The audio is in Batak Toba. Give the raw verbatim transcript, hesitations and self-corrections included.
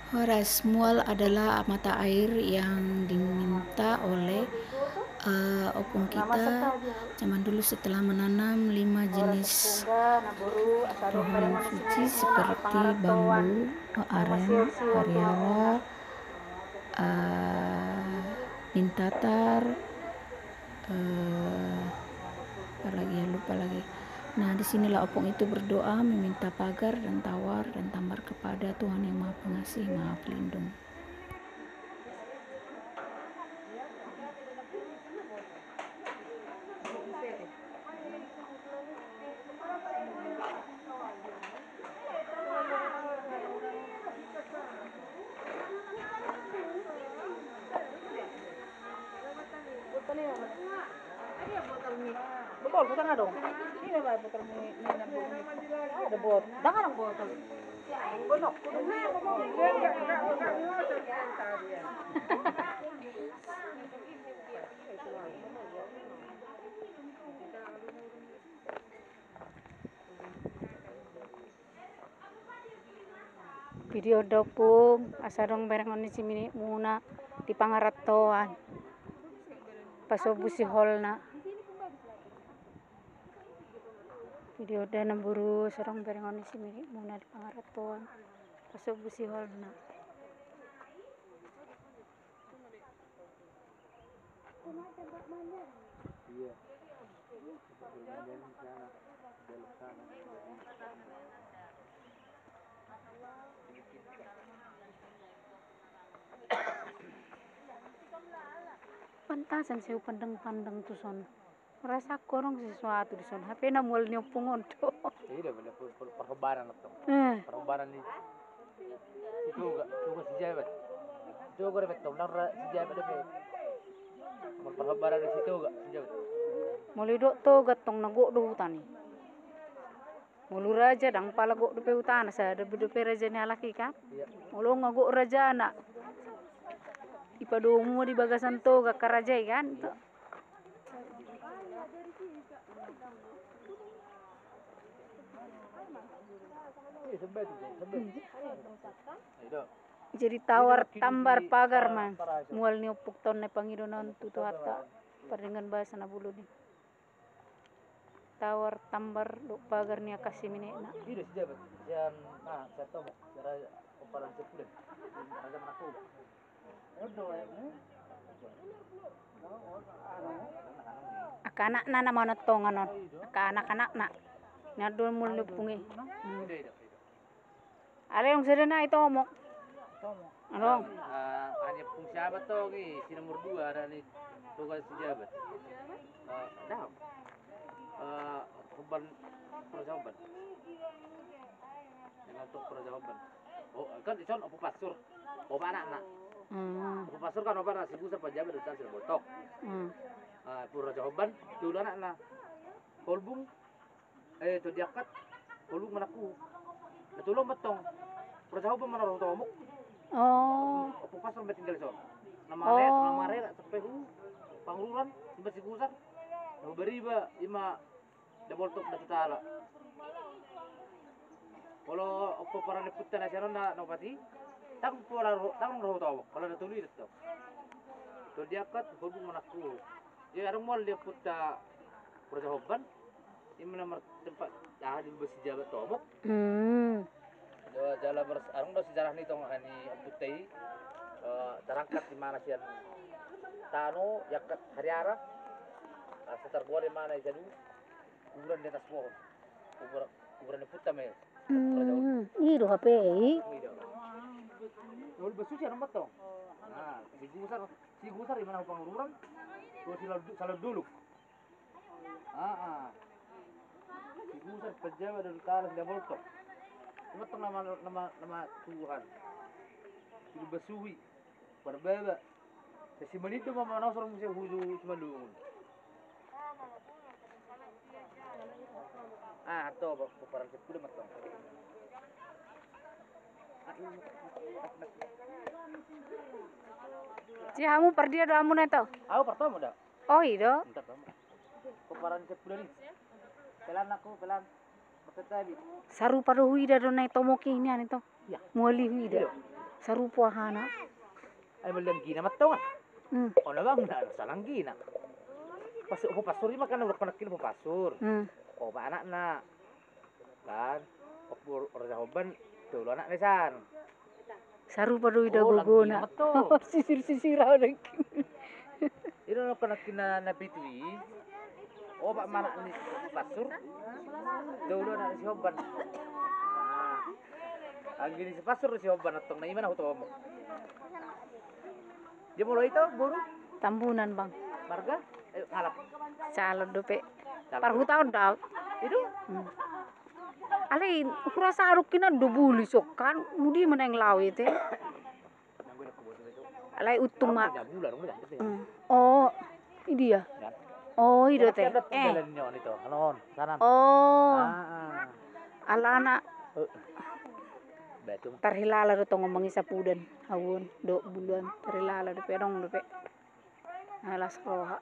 Horas, mual adalah mata air yang diminta oleh, eh, opung kita zaman dulu setelah menanam lima jenis pohon suci seperti bambu, aren, hariara, eh, pintatar, eh, apa lagi ya, lupa lagi. Nah, disinilah opung itu berdoa meminta pagar dan tawar dan tambar kepada Tuhan Yang Maha Pengasih, Maha Pelindung. Botol, botol na dong. Ini apa botol ni? Ini ada botol. Ada botol. Jangan botol. Bonok. Video da opung, asa adong berengon ni si minikmuna di pangarantoan. Pasombu siholna. Video da namboru, asa adong berengon ni si minikmuna di pangarantoan. Pasombu siholna. Iya. Belok sana, belok sana. Pantasan sai hupandang-pandang tu son. Merasa adong sesuatu di son. Hape na mual ni opung on do. Iya, bener, per-, per-, perhobaran tong. Eh. Perhobaran ni Sitoga, Toga Sijabat. Toga dope tong, nang ra Sijabat dope. Perhobaran ni Sitoga Sijabat. Molo didok Toga tong na gok do hutana i. Molo raja ndang pala gok dope hutana, sada dope raja ni halak i kan. Iya. Molo nga gok rajana, dipadomu ma di bagasan Toga angka raja i kan. Iya. Jadi tawar tambar pagar ma mual ni opung tong na pangidoan on tu Tuhanta, pardenggan basa na bolon i. Tawar tambar dohot pagar ni angka siminekna. Angka anakna na manontongan on, angka anak-anakna. Nian do mual ni opung i. Hmm. Alai adong sada na i tomok. Adong. Ah, hanya opung Sijabat tong i, si nomor dua, ada ni Toga Sijabat. Eh, dah. Eh, Hoban, Raja Hoban. Dengan tok Raja Hoban. Oh, kan di son Ompu Pastur. Opat anakna. Hmm. Ompu Pastur kan opat anak, si Gusar, Panjabat, Dutang, Sidaboltok. Hmm. Ah, Ompu Raja Hoban, tolu anakna. Holbung, eh, Tondiangkat, Holbung, Manangkuhuk. Na tolu on ma tong. Raja Hoban ma na ro tomok. Oh. Ompu Pastur ma tinggal di son. Na marere, na marere sampe hu Pangururan, ima si Gusar. Na hubariba ima Daboltok, Datu Tala. Molo ompu paran ni ompunta na sian on na opat i, ndang pola ro, ndang ro tomok, pala na tolu i do tong. Tondiangkat, Holbung, Manangkuhuk. Ia adong mual ni ompunta Raja Hoban, ima na martempat aha di Toga Sijabat tomok. Hmm. Jala ber-, adong do sejarah ni tong ni ompunta i, eh, tarangkat imana sian tano, diangkat hariara, eh, setar gua imana i sadu, kuburan di atas pohon. Kuburan, kuburan ni ompunta ma i. Hmm, i do hape i. I do. Lalu basusi adong ma tong. Nah, si Gusar, si Gusar imana hu Pangururan, tu si Lalu-, Salandolok. Ah, ah. Si Gusar, Panjabat, Datu Tala, Sidaboltok. Ima tong nama, nama, nama Tuhan. Si Lumban Suhi, Parbaba. Si Manindo ma manosor muse hu Simalungun. Ah, to, ba, pomparan Seppuda ma tong. Jadi hamu pardia do hamu na, ito? Au partomo da. Oh, i do. Pomparan Seppuda ni. Pelan aku, pelan. Sarupa do huida do na i tomok i nian, ito. Iya. Mual i huida. Iya. Sarupo ahana. Ai molo anggina ma tong. Hmm. Ono bang na salanggina. Pas opo pasur i ma kan, urang panangkin opo pasur. Hmm. Opat anakna. Kan. Opo Raja Homban, tolu anakna san. Sarupa do ida gogona. Sisir-sisir au dengki. Ida na panangkin na pitu i. Opat ma anak ni si Pasur. Tolu anak ni si Homban. Anggi ni si Pasur si Homban antong na ima na hutomu. Dia molo ito boru? Tambunan bang. Marga? Eh, ngalap. Calon dope. Parhutaon dau. Ido? Hmm. Alai hurasa adong kinan do buli sokkan mudi meneng lawe te. Alai untung ma. Oh, idia. Oh, ido te. Eh. Oh. Alana. Tarhilala do tongon mangisapudan. Hauon do buluan tarhilala dope adong dope. Alas roha.